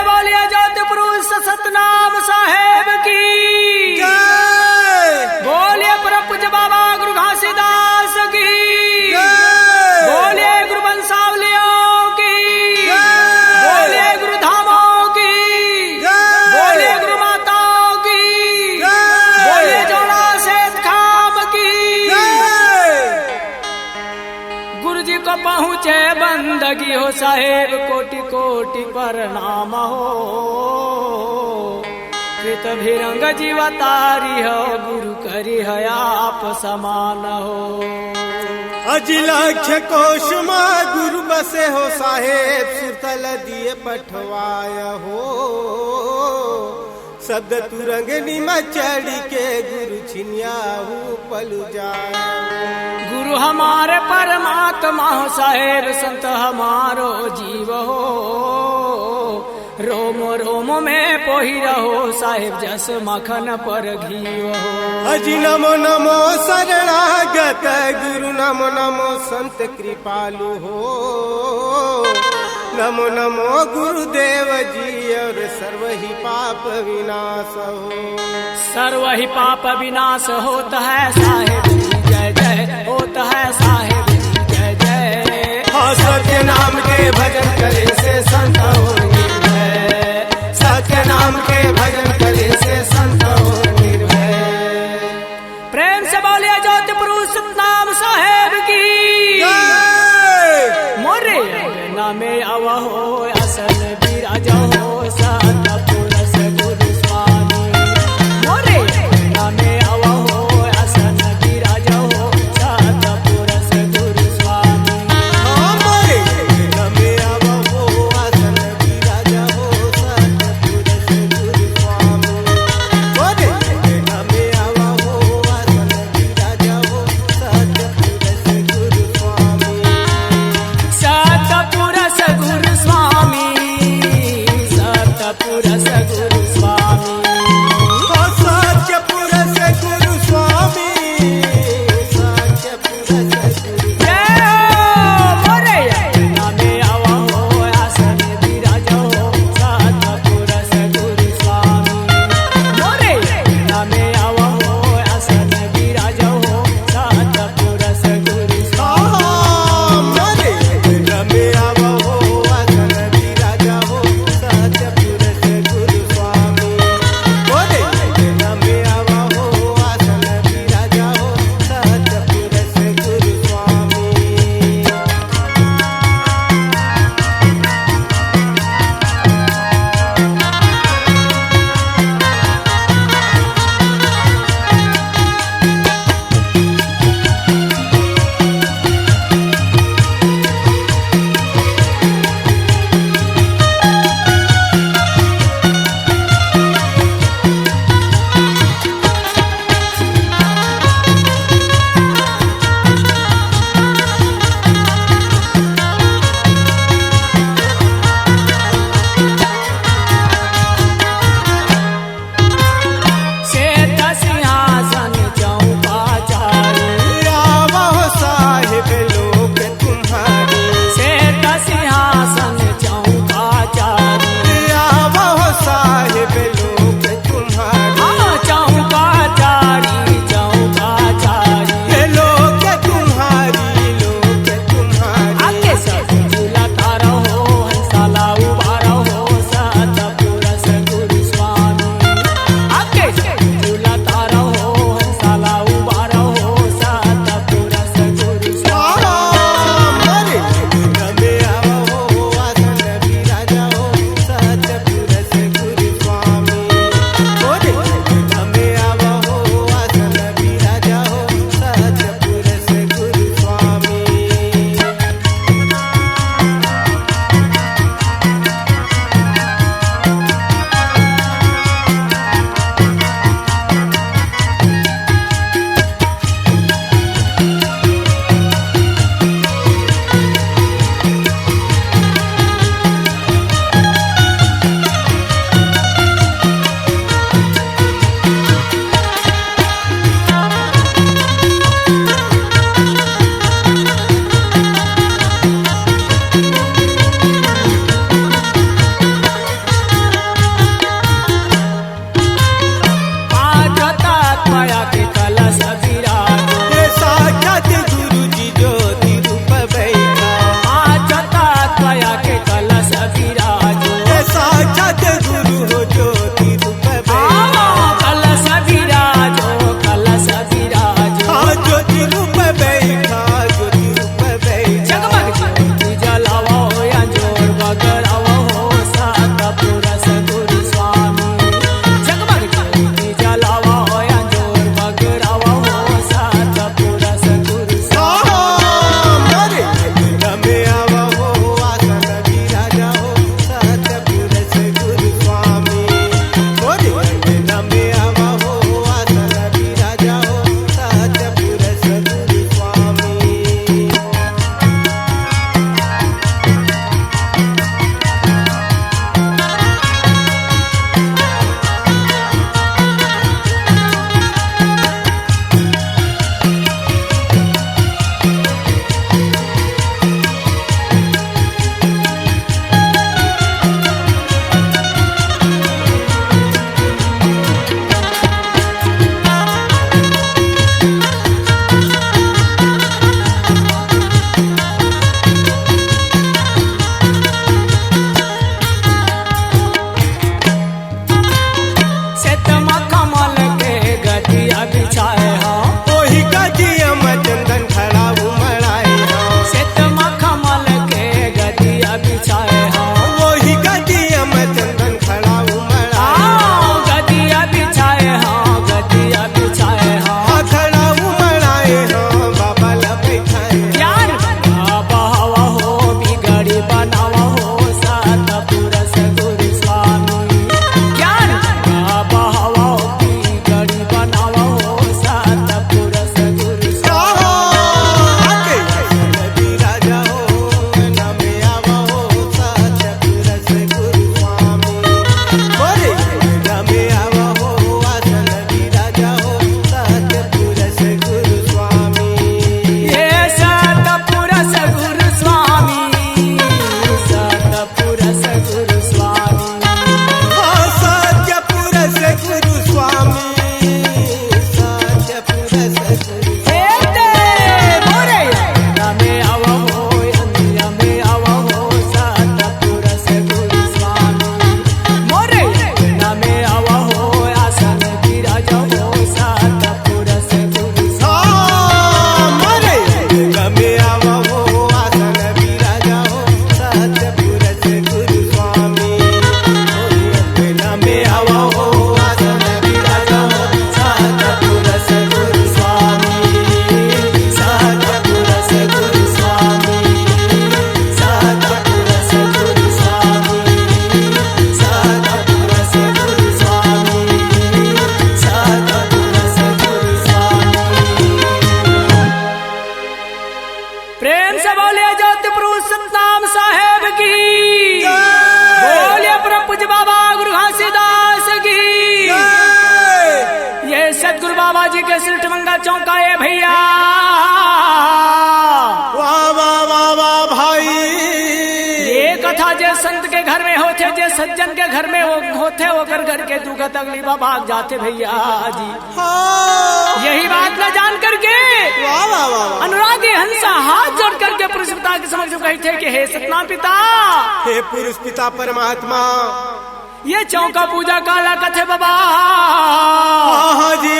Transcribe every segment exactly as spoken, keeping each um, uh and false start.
बोलिए ज्योति पुरुष सतनाम साहेब की। जय। बोलिए परम पूज्य बाबा गुरु घासीदास की। जय। बोलिए गुरु वंशावलियों की। जय। बोलिए गुरु धामों की। जय। बोलिए गुरु माताओं की। जय। बोलिए जोड़ा सेठ खाम की। जय। गुरु जी को पहुँचे बंदगी हो साहेब, कोटि कोटि प्रणाम हो। कृत भी रंग जीवतारी हो, गुरु करी है आप समान हो। अज लक्ष कोश मा गुरु बसे हो साहेब, सुरतल दिए पठवाय हो। शब्द तुरंग निम चढ़ के गुरु छिनियाहू पलु जाय। गुरु हमारे परमात्मा हो साहेब, संत हमारो जीव हो। रोम रोम में पोही रहो साहेब, जस मखन पर घीव हो। अजी नमो नमो शरणागत गुरु, नमो नमो संत कृपालु हो। नमो नमो गुरुदेव जी और सर्व ही पाप विनाश हो। सर्व ही पाप विनाश होत है साहेब जी जय जय, होत है साहेब जी जय जय। हाँ, सत्य नाम के भजन करे से संत हो निर्भय, सत्य नाम के भजन करे से संत हो निर्भय। प्रेम से बोलिए ज्योति पुरुष सतनाम साहेब की। जय। मोरे नामे आवा हो आसन विराज हो सत पुरुष गुरु स्वामी। मोरे नामे आवा हो आसन विराज हो सत पुरुष गुरु प्रेम से बोलिए ज्योति पुरुष सतनाम साहेब की। जय। बोलिए परम पूज्य बाबा गुरु घासीदास की। जय। ये सतगुरु बाबा जी के सृष्टि मंगल चौका है भैया। वाह, वाह, वाह, वाह भाई। ये कथा जे संत के घर में होथे, जे सज्जन के घर में हो-, होथे, ओकर घर के दुख तकलीफ भाग जाथे भैया जी। हाँ। यही बात ला जान करके वाह, वाह, वाह, वाह। अनुरागी हंसा हाथ जोड़ करके पुरुष पिता के समक्ष कहथे कि हे सतनाम पिता, हे पुरुष पिता परमात्मा, ये चौका पूजा काला कथे बाबा? हाँ, हाँ जी।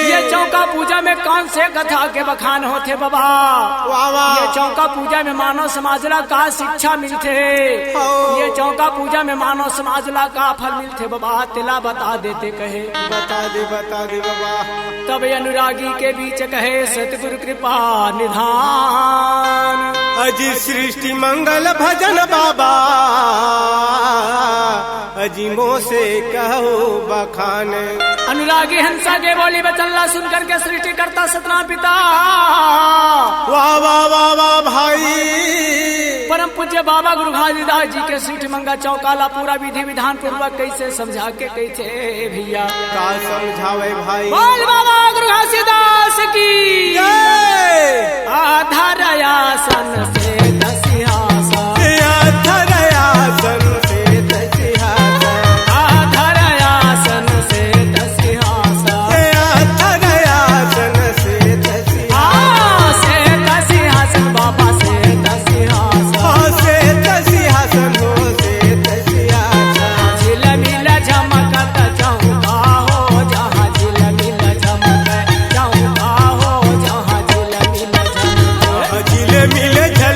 ये चौका पूजा में कौन से कथा के बखान होथे बाबा? वाह, वाह। ये चौका पूजा में मानव समाज ला का शिक्षा मिलथे? हाँ। ये चौका पूजा में मानव समाज ला का फल मिलथे बाबा? तेला बता देते कहे। बता दे, बता दे बाबा। तब अनुरागी के बीच कहे सतगुरु कृपा निधान। अजी सृष्टि मंगल भजन बाबा, अजी मोसे कहो बखान। अनुरागी हंसा के बोली वचन ला सुन करके सृष्टिकर्ता सतनाम पिता, वाह, वाह, वाह, वाह भाई। परम पूज्य बाबा गुरु घासीदास जी के सृष्टि मंगल चौका ला पूरा विधि विधान पूर्वक कैसे समझा के कैसे भैया का समझावे भाई? बोल बाबा गुरु घासीदास की। जय। आधर आसन से दसिहासन। आधर आसन से दसिहासन। आधर आसन से दसिहासन। आधर आसन से दसिहासन। आ, से दसिहासन बाबा से दसिहासन। आ, से दसिहासन हो से दसिहासन। झिलमिल झमकत चौका हो, जहाँ झिलमिल झमकत चौका हो, जहाँ झिलमिल झमकत। झिलमिल झल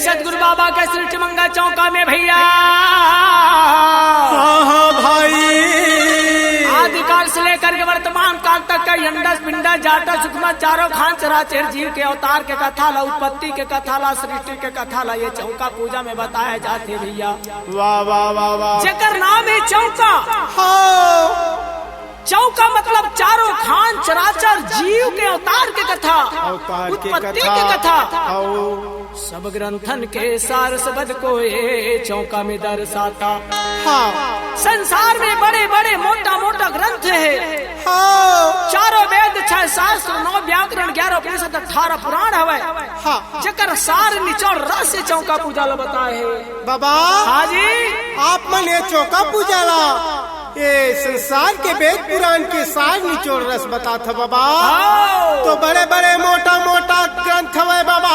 सतगुरु बाबा के सृष्टि मंगल चौका में भैया, हाँ, हाँ, भाई। आदिकाल से लेकर के वर्तमान काल तक के अंडस, पिंडस, जाटा, सुखमा, चारों खान, चराचर जीव के अवतार के कथा ला, उत्पत्ति के कथा ला, सृष्टि के कथा ला ये चौका पूजा में बताया जाथे भैया। वाह, वाह, वाह, वाह। जेकर नाम हे चौका। हाँ। चौका मतलब चारों खान चराचर जीव के अवतार के कथा, अवतार के उत्पत्ति कथा। के कथा। हाँ। सब ग्रंथन के सार सबद को ये चौका में दर्शाता। हाँ। संसार में बड़े-बड़े मोटा-मोटा ग्रंथ हे। हाँ। चारों वेद, छह शास्त्र, नौ व्याकरण, ग्यारह उपनिषद, अठारह पुराण हवय। हाँ। जेकर सार निचोड़ रस ये चौका पूजा ला बताए हे। बाबा। हाँ जी। आप मन ये चौका पूजा ला ये संसार के वेद पुराण के सार निचोड़ रस बताथा बाबा। हाँ। तो बड़े-बड़े मोटा-मोटा ग्रंथ हवय बाबा।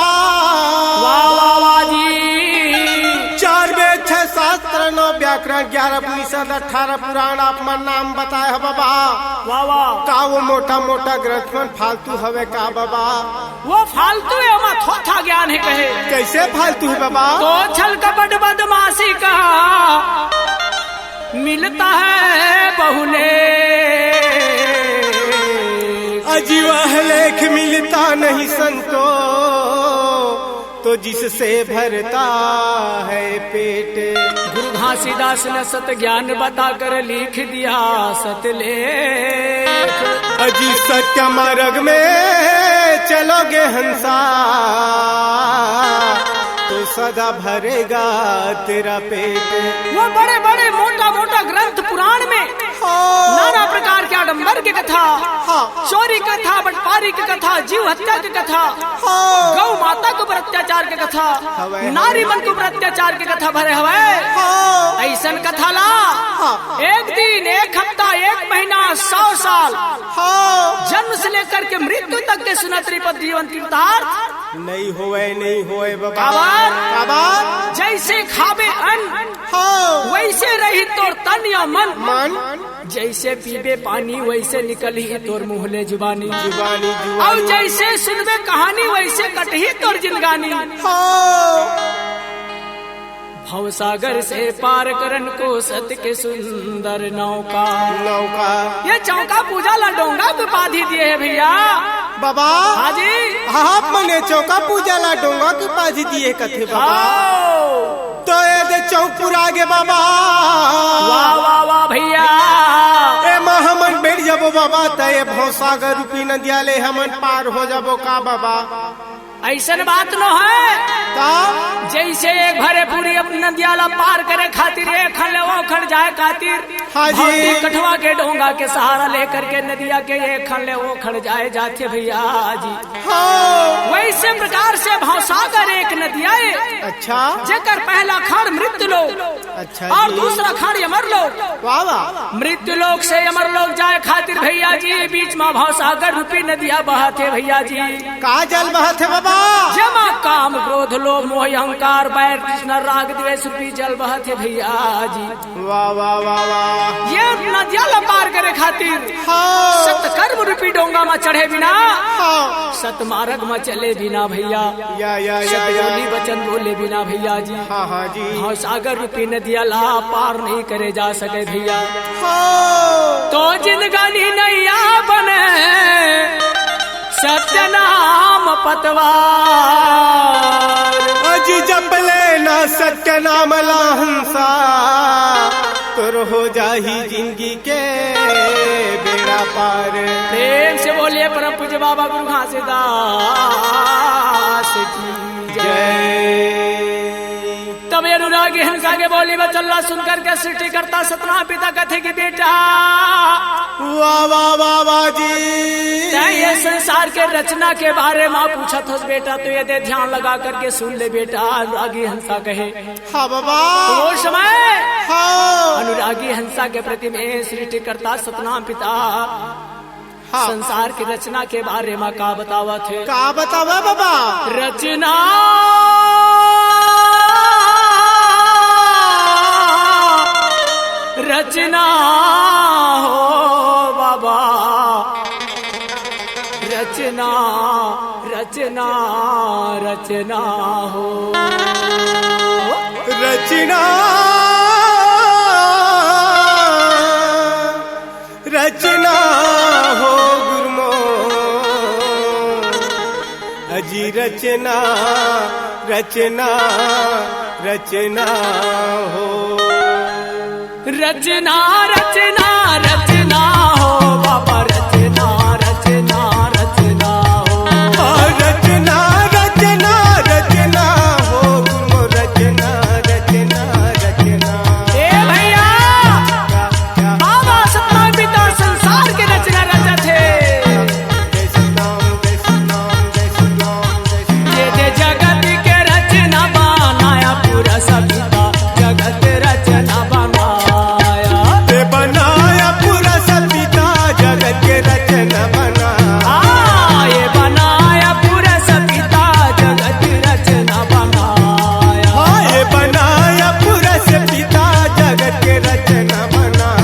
वाह, वाह, वाह जी। चार वेद, छह शास्त्र, नौ व्याकरण, ग्यारह उपनिषद, अठारह पुराण आप मन नाम बताए ह बाबा। वाह, वाह। का वो मोटा-मोटा ग्रंथ मन फालतू हवय का बाबा? वो फालतू हे, ओमा थोथा ज्ञान हे कहे। कैसे फालतू हे बाबा? तो छल कपट बदमाशी का मिलता है बहुलेख। अजी वह लेख मिलता नहीं संतो, तो जिससे भरता है पेट। गुरु घासीदास ने सत ज्ञान बताकर लिख दिया सतलेख। अजी सत्य मार्ग में चलोगे हंसा, तो सदा भरेगा तेरा पेट। वो बड़े-बड़े मोटा-मोटा ग्रंथ पुराण में हाँ। नाना प्रकार के आडंबर के कथा, हाँ। चोरी कथा, बटपारी के कथा, जीव हत्या के कथा, हाँ। गौ माता के ऊपर अत्याचार के कथा, हवय, नारी हवय। मन के ऊपर अत्याचार के कथा भरे हवय। हाँ। अइसन कथा ला हाँ। एक दिन, एक हफ्ता, एक महीना, सौ साल, हाँ। जन्म से लेकर के मृत्यु तक के सुनत रही पर जीवन तीर्थार्थ नहीं होवय, नहीं होवय बाबा। काबर? काबर? जैसे खाबे अन्न, हाँ। वैसे रही तोर तन या मन। मन। जैसे पीबे पानी, वैसे निकलही तोर मुँह ले जुबानी। जुबानी, जुबानी। अउ जैसे सुनबे कहानी, वैसे कटही तोर जिंदगानी। हाँ। भवसागर से पार करन को सत के सुंदर नौका। नौका। ये चौका पूजा ला डोंगा के उपाधि दिए हे भैया। बाबा। हाँ जी। आप मन ये चौका पूजा ला डोंगा के उपाधि दिए कथे बाबा। हाँ। तो ये दे चौक पुरा गे बाबा। वाह, वाह, वाह भैया। एमा हमन बइठ जाबो बाबा, त ये भवसागर रूपी नदिया ले हमन पार हो जाबो का बाबा? अइसन बात नो हे। का? जैसे एक भरे पूरी अपन नदिया ला पार करे खातिर एक खन ले ओ खन जाए खातिर हाँ जी। भौती कठवा के डोंगा के सहारा लेकर के नदिया के एक खन ले ओ खन जाए जाथे भैया जी। हाँ। वैसे प्रकार से भवसागर एक नदिया हे। अच्छा। जेकर पहला खंड मृत्यु लोक अच्छा अउ जी। दूसरा खंड अमर लोक। वाह, वाह। मृत्यु लोक से अमर लोक जाए खातिर भैया जी, बीच मा भवसागर रूपी नदिया बहत हे भैया जी। का जल बहत हे बाबा? जेमा काम, क्रोध, लोभ, मोह, अहंकार, बैर, तृष्णा, राग, द्वेष रूपी जल बहत हे भैया जी। वाह, वाह, वाह, वाह। ये नदिया ला पार करे खातिर हाँ। सतकर्म रूपी डोंगा मा चढ़े बिना, हाँ। सतमार्ग मा चले बिना भैया, या, या, या, सत या। बोली वचन बोले बिना भैया जी, हाँ, हाँ जी। भवसागर रूपी नदिया ला पार नहीं करे जा सके भैया। हाँ। तो जिंदगानी नैया बने सत्य नाम पतवार। अजी जप लेना सत्य नाम ला हंसा, तोर हो जाही जिंदगी के बेड़ा पार। प्रेम से बोलिए परम पूज्य बाबा गुरु घासीदास की जय। जय। तब ये अनुरागी हंसा के बोली बचन ला सुन करके सृष्टिकर्ता सतनाम पिता कथे कि बेटा, वाह, वाह, वाह, वाह जी। तैं ये संसार के रचना के बारे मा पूछत हस बेटा, तो ये दे ध्यान लगा करके सुन ले बेटा। अनुरागी हंसा कहे। हाँ बाबा। तो वो समय हाँ। अनुरागी हंसा के प्रति में सृष्टिकर्ता सतनाम पिता हाँ। संसार के रचना के बारे मा का बतावत हे? का बतावा बाबा? रचना, रचना हो बाबा, रचना, रचना, रचना हो। रचना, रचना हो गुरमो, अजी रचना, रचना, रचना हो। रचना, रचना, रचना हो बाबा, रचना, रचना, रचना हो। रचना, रचना, रचना हो गुरमो, रचना, रचना, रचना। ए भैया, बाबा सतनाम पिता संसार के रचना रचत हे। ये दे जगत के रचना बनाया पूरा सपिता, जगत रचना बनाया। ये बनाया पूरा सपिता, जगत के रचना बनाया। हाँ, ये बनाया पूरा सपिता, जगत रचना बनाया। हाँ, ये बनाया पूरा सपिता, जगत के रचना बनाया।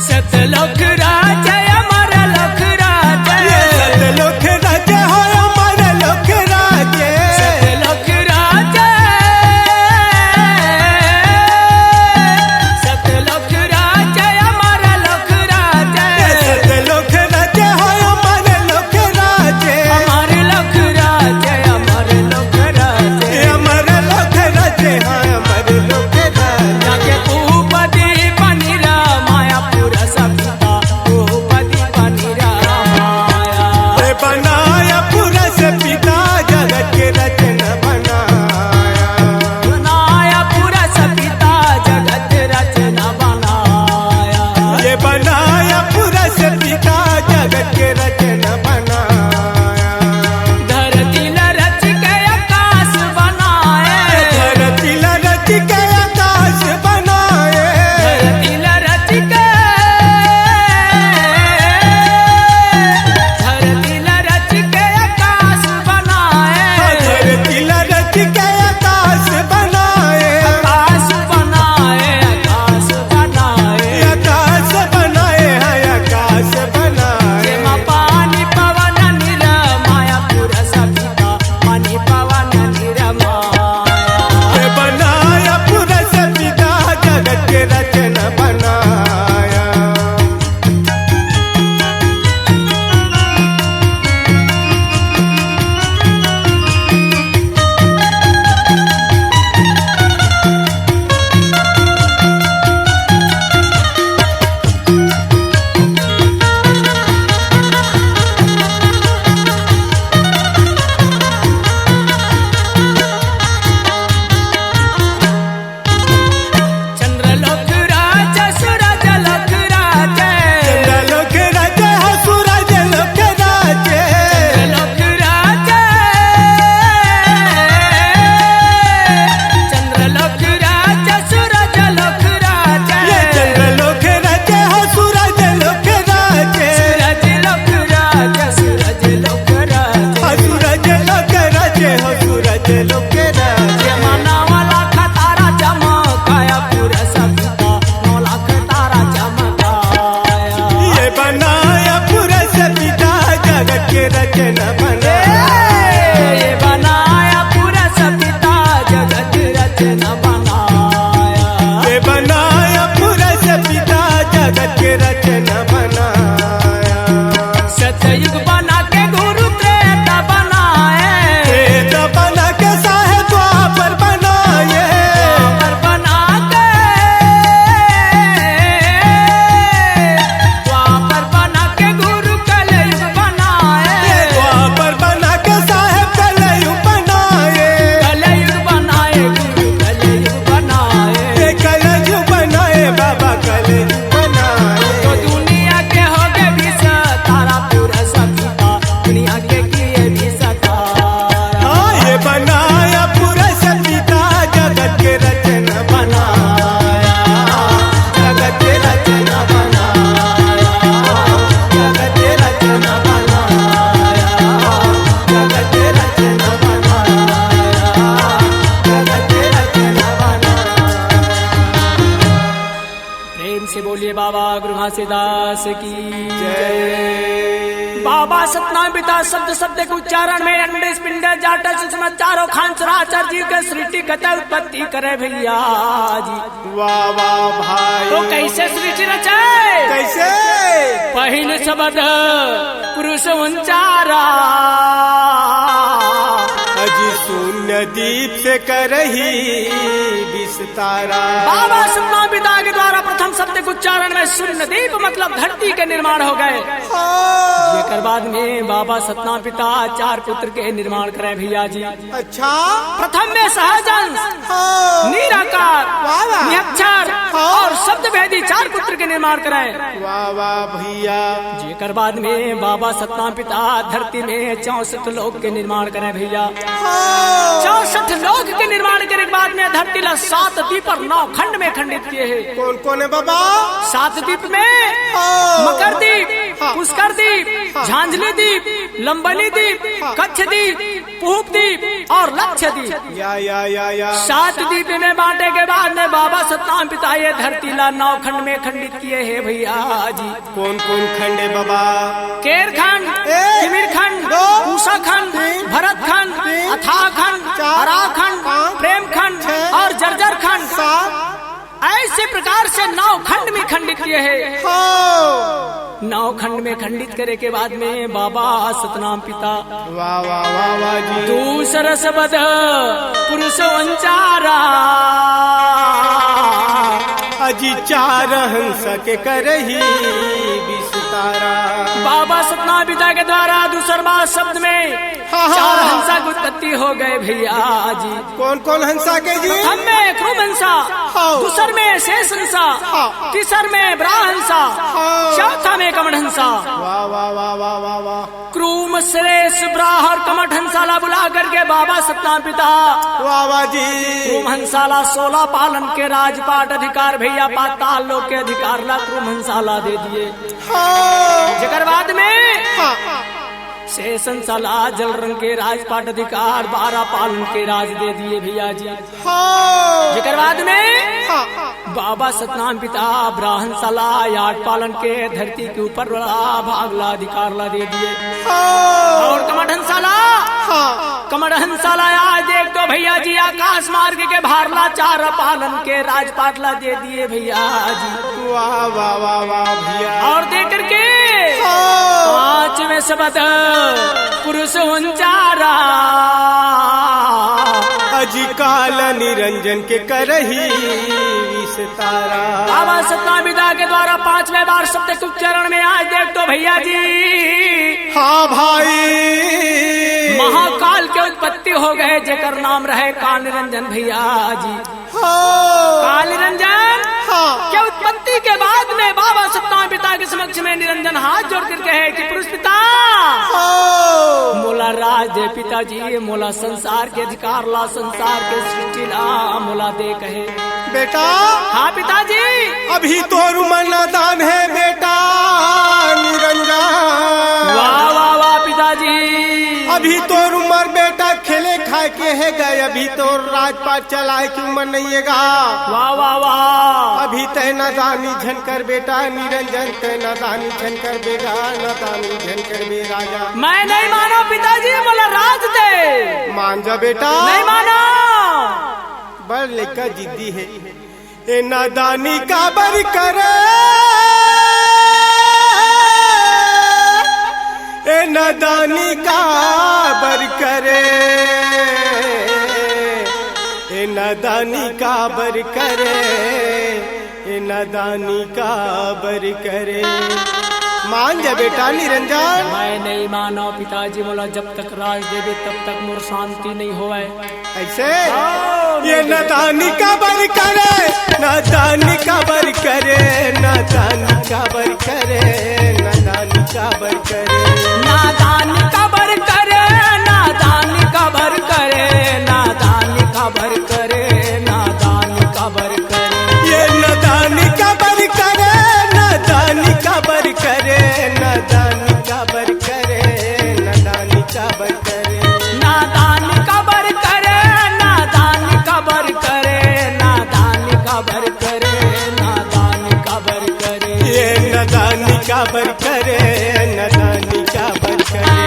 सतलोक राज, अमर लोक राज। ये सतलोक राज हो, अमर लोक राज। सतलोक राज, सतलोक राज, अमर लोक राज। ये सतलोक राज हो, अमर लोक राज। अमर लोक राज, अमर लोक राज। ये अमर लोक राज, हाँ, अमर लोक राज। जाके भूपति बनी रमाया पूरा सपिता, भूपति बनी रमाया। ये बनाया पूरा सपिता, जगत के रचना बनाया। बनाया पूरा सपिता, जगत रचना बनाया। ये बनाया पूरा सपिता, जगत के रचना बनाया। धरती ला रच के आकाश बनाए। धरती ला रच के आकाश बनाए। धरती ला रच के, धरती ला रच के आकाश बनाए। धरती ला रच के आकाश बनाए। आकाश बनाए, आकाश बनाए। आकाश बनाए, हाँ, आकाश बनाए। जेमा पानी पवन निरमाया पूरा सपिता, पानी पवन निरमाया। ये बनाया पूरा सपिता, जगत के रचना बनाया। चंद्रलोक राज, सूरज लोक राज। चंद्रलोक राज हो, सूरज लोक राज। चंद्रलोक राज, चंद्रलोक राज, सूरज लोक राज। ये चंद्रलोक राज हो, सूरज लोक राज। सूरज लोक राज, सूरज लोक राज। हाँ, सूरज लोक राज हो, सूरज लोक राज। ये मानव लाख तारा चमकाया पूरा सपिता, नौ लाख तारा चमकाया। ये बनाया पूरा सपिता, जगत के रचना बनाया। ये बनाया पूरा सपिता, जगत रचना बनाया। ये बनाया पूरा सपिता, जगत के रचना बनाया। सतयुग बना के गुरु त्रेता बनाए। त्रेता बना के साहेब द्वापर बनाए। द्वापर बना के, द्वापर बना के गुरु कलयुग बनाए। ये द्वापर बना के साहेब कलयुग बनाए। कलयुग बनाए, गुरु कलयुग बनाए। ये कलयुग बनाए, बाबा कलयुग बनाए। तो दुनिया बोलिए बाबा गुरु घासीदास की जय। बाबा सतनाम पिता शब्द शब्द के उच्चारण में अंडे पिंड जाट सूक्ष्म चारों खान चराचर जीव के सृष्टि कतय उत्पत्ति करे भैया जी। वाह वाह भाई। तो कैसे सृष्टि रचे? कैसे? पहिल शब्द पुरुष उंचारा। अजी शून्य दीप से करही विस्तारा। बाबा सतनाम पिता के द्वारा प्रथम शब्द के उच्चारण में शून्य दीप मतलब धरती के निर्माण हो गए। हाँ। जेकर बाद में बाबा सतनाम पिता चार पुत्र के निर्माण करे भैया जी। अच्छा। प्रथम में सहजंस, हाँ। निराकार, वाह, वाह। निरक्षर हाँ। और शब्द भेदी चार पुत्र के निर्माण करे। वाह वाह भैया। जेकर बाद में बाबा सतनाम पिता धरती में चौसठ लोक के निर्माण करे भैया। हाँ। चौसठ लोक के निर्माण करे के बाद में धरती ला सात दीप और नौ खंड में खंडित किए हे। कौन कौन हे बाबा? सात दीप में हाँ। मकर दीप, हाँ। पुष्कर दीप, हाँ। झांझली दीप, लंबनी दीप, हाँ। कच्छ दीप, पूप दीप और लक्ष दीप। या, या, या, या। सात दीप में बांटे के बाद में बाबा सतनाम पिता ये धरती ला नौ खंड में खंडित किए हे भैया जी। कौन कौन खंड हे बाबा? केर खंड, ए, तिमिर खंड, दो, पूषा खंड, तीन, भरत खंड, तीन, अथाह खंड, चार, अराह खंड, पाँच, प्रेम खंड छह, और जर्जर खंड। सात। ऐसे प्रकार से नौ खंड में खंडित किए हे। हाँ। नौ खंड में खंडित करे के बाद में बाबा सतनाम पिता वाह वाह वाह वाह जी। दूसर शब्द पुरुष उंचारा। अजी चार हंस के करही विस्तारा। बाबा सतनाम पिता के द्वारा दूसर बार शब्द में हाँ, हाँ, चार हाँ। हंसा की उत्पत्ति हो गए भैया जी। कौन कौन हंसा के जी? प्रथम में क्रुम हंसा, हाँ। दूसर में शेष हंसा, हाँ। तीसर में ब्राह हंसा, हाँ। चौथा में कमठ हंसा। वाह वाह वाह वाह वाह वाह। क्रूम, श्रेष्ठ, ब्राह और कमठ हंसाला बुला करके बाबा सतनाम पिता वाह वाह जी। क्रूम हंसाला सोलह पालन के राजपाट अधिकार भैया पाताल लोक के अधिकार ला क्रूम हंसाला दे दिए। हाँ। जेकर बाद में हाँ। शेष हंसाला जल रंग के राजपाट अधिकार बारह पालन के राज दे दिए भैया जी। हाँ। जेकर बाद में हाँ। बाबा सतनाम पिता ब्राह हंसाला आठ पालन के धरती के ऊपर वाला भाग ला अधिकार ला दे दिए। हाँ। और कमठ हंसाला हाँ। कमठ हंसाला आज देख तो भैया जी आकाश मार्ग के भार ला चार पालन के राजपाट ला दे दिए भैया जी। वाह वाह वाह वाह भैया। और दे करके हाँ। पांचवें शब्द पुरुष उंचारा। अजी काल निरंजन के करही विस्तारा। बाबा सतनाम पिता के द्वारा पांचवें बार शब्द के उच्चारण में आज देख तो भैया जी हाँ भाई। महाकाल के उत्पत्ति हो गए जेकर नाम रहे काल निरंजन भैया जी। हाँ। काल निरंजन हाँ। के उत्पत्ति के बाद में बाबा सतनाम पिता के समक्ष में निरंजन हाथ जोड़ कर कहे कि पुरुष पिता हाँ। मोला राज दे पिताजी, मोला संसार के अधिकार ला, संसार के सृष्टि ला मोला दे कहे। बेटा हाँ पिताजी। अभी तोर उम्र नादान हे बेटा निरंजन। वाह वाह वाह पिताजी। अभी तोर उम्र बेटा खेले खाए के हे गए, अभी तोर राजपाट चलाए के उम्र नहीं हे गा। वाह वाह वाह। अभी तय नादानी झन कर बेटा निरंजन, तय नादानी झन कर बेटा, नादानी झन कर बे राजा। मैं नहीं मानो पिताजी, मोला राज दे। मान जा बेटा। नहीं मानो। बड़ लइका जिद्दी हे। ए नादानी काबर करे, ए नादानी काबर करे, ए नादानी काबर करे, ए नादानी काबर करे। मान जा बेटा निरंजन। मैं नहीं मानो पिताजी, मोला जब तक राज देवे तब तक मोर शांति नहीं होवे। ऐसे हाँ, ये नादानी काबर करे, नादानी काबर करे, नादानी काबर करे, नादानी काबर करे। नादानी काबर करे, नादानी काबर करे, नादानी काबर करे, नादानी काबर करे। ये नादानी काबर करे, नादानी काबर करे, नादानी काबर करे, नादानी काबर करे। नादानी काबर करे, नादानी काबर करे, नादानी काबर करे, नादानी काबर नादानी काबर करे, नादानी काबर करे।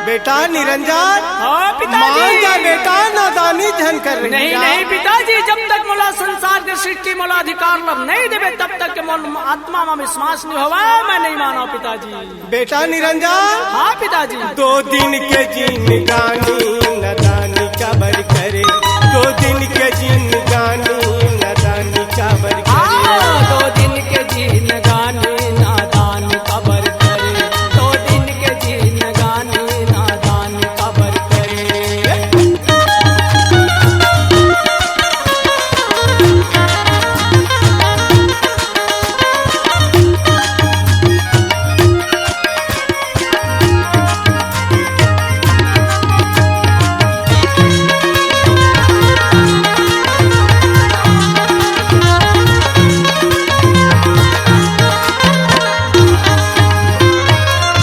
बेटा निरंजन, हाँ, पिताजी। मान जा बेटा, नादानी झन कर। नहीं, नहीं पिताजी, जब तक मोला संसार के सृष्टि मोला अधिकार लब नहीं देबे, तब तक के मोर आत्मा में विश्वास नहीं होवा, मैं नहीं मानव पिताजी। बेटा निरंजन। हाँ पिताजी। दो दिन के जिनगानी नादानी काबर करे, दो दिन के जिनगानी नादानी काबर करे। हाँ, दो दिन के जिनगानी नादानी काबर करे, दो दिन के जिनगानी नादानी काबर करे।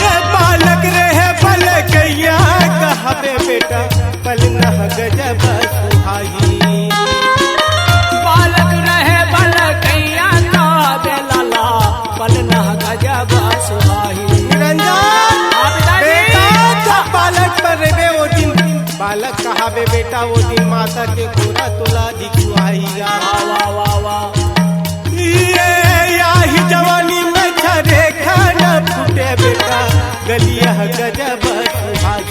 ए बालक रहे बलकैया, कहबे बेटा पलना गजब सुहाई। बालक रहे बलकैया, कहबे लाला पलना गजब सुहाई। निरंजन, हाँ, पिताजी। बेटा जब बालक पर रेबे ओ दिन, बालक कहाबे बेटा ओ दिन माता के कोरा तोला अधिक सुहाईगा। वाह, वाह, वाह, वाह। ये आही जवानी में छरे खाना फूटे बेटा, गलिया गजब सुहाई।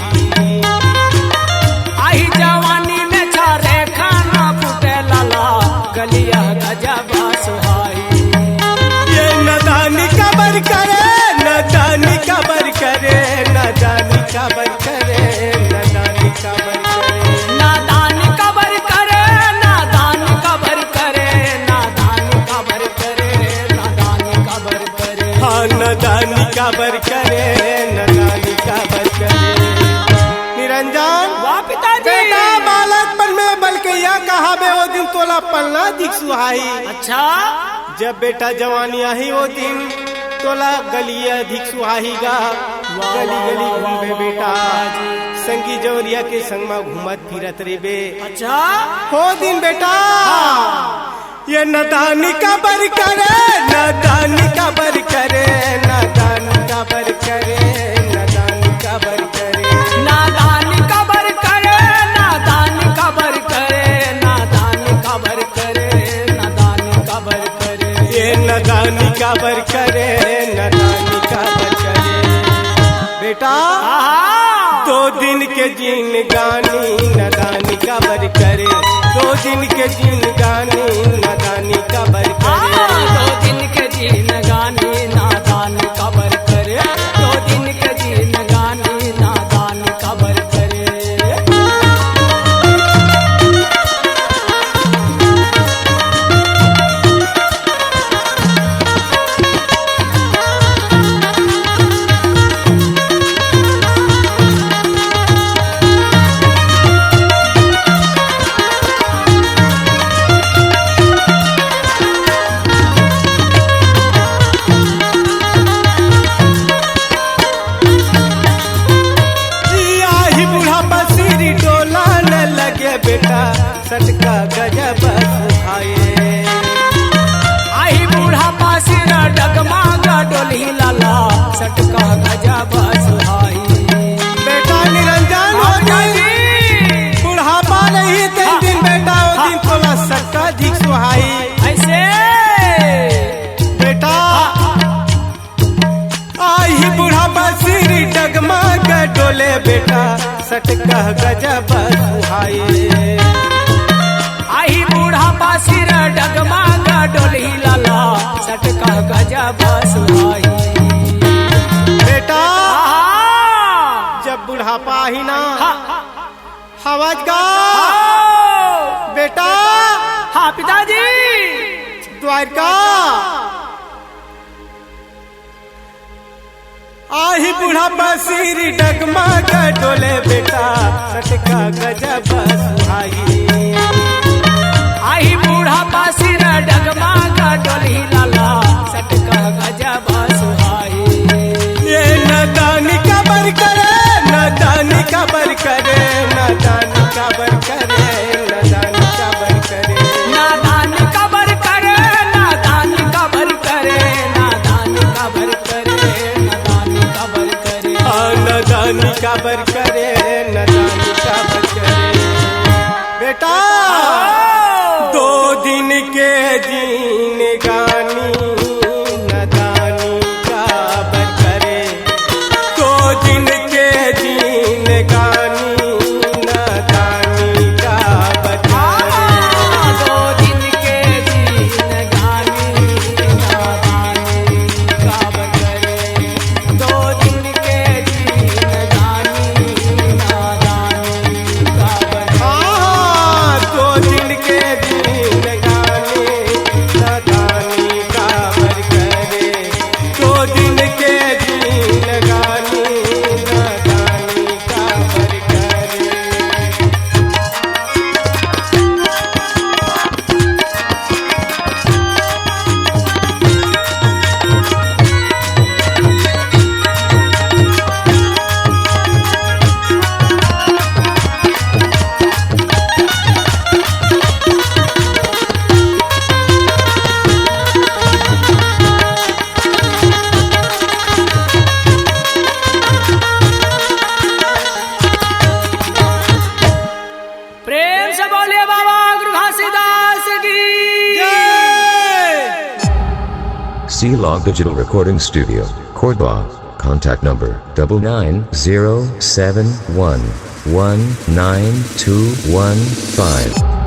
आही जवानी में छरे खाना फूटे लाला, गलिया गजब सुहाई। ये नादानी काबर करे, नादानी काबर करे, नादानी काबर करे, नादानी काबर करे। नादानी काबर करे, नादानी काबर करे, नादानी काबर करे, नादानी काबर करे। हाँ, नादानी काबर करे, नादानी काबर करे। निरंजन। वाह पिताजी। बेटा बालकपन में बलकैया कहाबे ओ दिन तोला पलना अधिक सुहाई। अच्छा। जब बेटा जवानी आही ओ दिन तोला गलिया अधिक सुहाईगा। वाह, गली वाह, गली वाह, घूमबे वाह, बेटा। वाह, वाह। संगी जवरिया के संग म घूमत फिरत रेबे। अच्छा। ओ दिन बेटा। हाँ। ये नादानी काबर करे, नादानी काबर करे, नादानी काबर करे, नादानी काबर करे। नादानी काबर करे, नादानी काबर करे, नादानी काबर करे, नादानी काबर करे। ये नादानी काबर करे, नादानी काबर करे। बेटा, आहा। दो दिन के जिनगानी नादानी काबर करे, दो दिन के जिनगानी नादानी काबर करे। आहा, दो दिन के जिनगानी नादानी काबर करे, दो दिन के जिनगानी नादानी काबर करे। आही बुढ़ापा सिरी डोला न लगे बेटा, सटका गजब सुहाए। आही बुढ़ापा सिरा डगमागा डोलही लाला, सटका गजब सुहाई। बेटा निरंजन हो हाँ, जाई। जी। बुढ़ापा नहीं ते हाँ। दिन बेटा, ओ हाँ। दिन तोला सटका अधिक सुहाई। ऐसे। बेटा। हाँ। आही बुढ़ापा सिरी डगमग डोले बेटा, सटका गजब सुहाई। आही बुढ़ापा सिरा डगमग डोलही लाला, सटका गजब सुहाई। बेटा, आहा! जब बुढ़ापा आही ना, हाँ। हवस गा। हाँ। बेटा। हाँ, पिताजी। द्वारका। आही बुढ़ापा सिरी डगमग डोले बेटा, सटका गजब सुहाई। आही बुढ़ापा सिरा डगमग डोलही लाला, सटका गजब सुहाई। ये नादानी काबर करे, नादानी काबर करे, नादानी काबर करे, नादानी काबर करे। नादानी काबर करे, नादानी काबर करे, नादानी काबर करे, नदानी काबर करे। बेटा, दो दिन के जिनगानी, नदानी काबर करे। दो दिन के जिनगानी, नदानी काबर करे। दो दिन के जिनगानी, नदानी काबर करे। दो दिन के जिनगानी, नदानी काबर करे। हाँ, दो दिन के जिनगानी, नदानी काबर करे। दो दिन के जिनगानी, नदानी काबर करे। प्रेम से बोलिए बाबा गुरु घासीदास की। C Log Digital Recording Studio, Cordoba. Contact number double nine zero seven one one nine two one five.